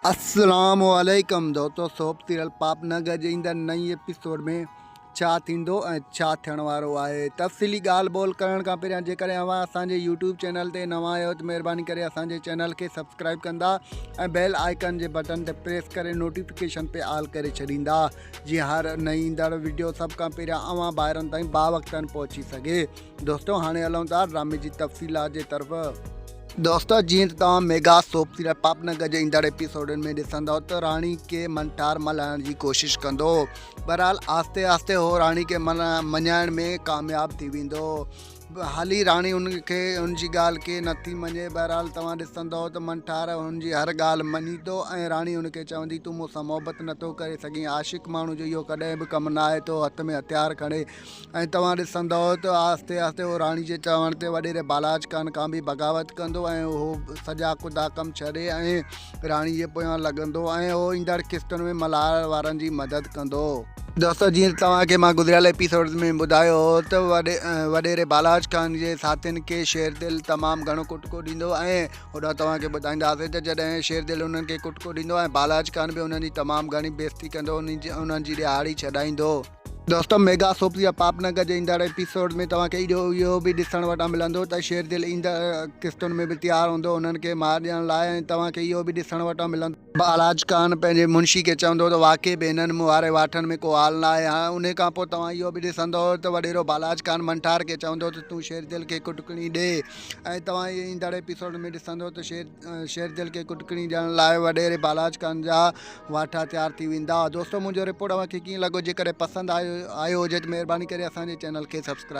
اسلام عليڪم دوستو سوپ سيريل پاپ نگر جي ايندڙ نئين ايپيسوڊ ۾ ڇا ٿيندو ۽ ڇا ٿيڻ وارو آهي تفصيلي ڳالهه ٻولهه ڪرڻ کان پهريان جيڪڏهن اوهان اسان جي يوٽيوب چينل تي نوان آهيو ته مهرباني ڪري اسان جي چينل کي سبسڪرائب ڪندا ۽ بيل آئيڪن جي بٽن تي پريس ڪري نوٽيفڪيشن پي آل ڪري ڇڏيندا جيئن هر نئين ايندڙ وڊيو سڀ کان پهريان اوهان ڀائرن تائين باوقتن پهچي سگهي. دوستو هاڻي هلون ٿا ڊرامي جي تفصيلات جي طرف. دوستو جيئن ته توهان ميگا سوپ سيريل پاپ نگر جي ايندڙ ايپيسوڊن ۾ ڏسندؤ ته راڻي کي منٺار ملهائڻ جي ڪوشش ڪندو بهرحال آهستي آهستي هو راڻي کي مڃائڻ ۾ ڪامياب ٿي ويندو حالي راڻي ان کي ان جي ڳالهه کي نٿي مڃي بهرحال توهان ڏسندؤ ته منٺار هن جي هر ڳالهه مڃي ٿو ۽ راڻي ان کي چوندي تون مون سان محبت نٿو ڪري سگهين عاشق ماڻهو جو اهو ڪڏهن به ڪم ناهي ته هو هٿ ۾ هٿيار کڻي ۽ توهان ڏسندؤ ته آهستي آهستي هو راڻي جي چوڻ تي وڏيري بالاچ خان کان به بغاوت ڪندو ۽ هو سڄا ڪڌا ڪم ڇڏي ۽ راڻي جي پويان لڳندو ۽ هو ايندڙ قسطن ۾ ملهار وارن جي مدد ڪندو. دوستو جيئن ته توهان کي مان گذريل ايپيسوڊز ۾ ٻڌايو هو ته وڏيري بالاچ خان جي ساٿين کي شيردل تمام گهڻو ڪٽڪو ڏيندو ۽ هوڏانهن توهان کي ٻڌائينداسين ته جڏهن شيردل انهن کي ڪٽڪو ڏيندو ۽ بالاچ خان به انهن جي تمام گهڻي بيعزتي ڪندو انهن جي ڏهاڙي ڇڏائيندو. دوستو ميگا سوپ يا پاپ نگر جي ايندڙ ايپيسوڊ ۾ توهان کي اهو اهو به ڏسڻ وٽان ملندو ته شير دل ايندڙ قسطن ۾ به تيار هوندو انهن کي مار ڏيڻ لاء ۽ توهان کي اهو به ڏسڻ وٽان ملندو. بالاچ خان پنهنجي منشي کي چوندو ته واقعي به هنن مون واري واٺن ۾ ڪو حال ناهي ها انهي کان پوء توهان اهو به ڏسندو ته وڏيرو بالاچ خان منٺار کي چوندو ته تون شير دل کي ڪٽڪڻي ڏي ۽ توهان ايندڙ ايپيسوڊ ۾ ڏسندو ته شير شيردل کي ڪٽڪڻي ڏيڻ لاء وڏيري بالاچ خان جا واٺا تيار ٿي ويندا. دوستو منهنجو رپورٽ اوهان کي ڪيئن لڳو جيڪڏهن پسند آيو هجي ته مهرباني ڪري اسان جي چينل کي سبسڪرائب.